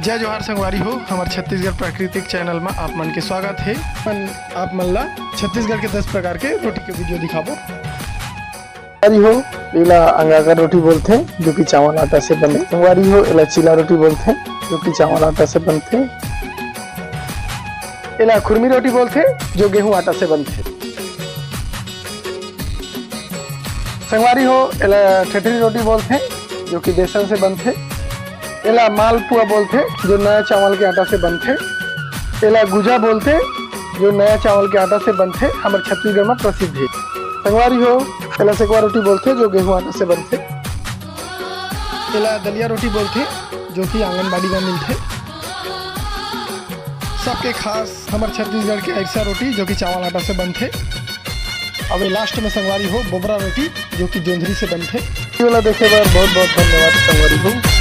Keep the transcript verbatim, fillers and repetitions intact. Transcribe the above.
जय जोहार संगवारी हो, हमर छत्तीसगढ़ प्राकृतिक चैनल में आप मन के स्वागत हे। अपन आप मन ला छत्तीसगढ़ के दस प्रकार के रोटी के वीडियो दिखाबो। संगवारी हो, एला अंगाकर रोटी बोलथे, जो कि चावल आटा से बने। संगवारी हो, एला चीला रोटी बोलथे, जो कि चावल आटा से बनथे। एला खुरमी रोटी बोलथे, जो गेहूं आटा से बनथे। संगवारी हो, एला ठेठरी रोटी बोलथे, जो कि बेसन से बनथे। एला मालपुआ बोलथे, जो नया चावल के आटा से बनथे। एला गुजा बोलथे, जो नया चावल के आटा से बनथे, हमर छत्तीसगढ़ में प्रसिद्ध हे। संगवारी हो, एला सेकवा रोटी बोलथे, जो गेहूं आटा से बनथे। एला दलिया रोटी बोलथे, जो कि आंगनबाड़ी में मिलथे। सबके खास हमर छत्तीसगढ़ के अरसा रोटी, जो कि चावल आटा से बनथे। अब लास्ट में संगवारी हो, बोबरा रोटी, जो कि जोंधरी से बनथे। वीडियो ला देखे बर बहुत बहुत धन्यवाद संगवारी हो।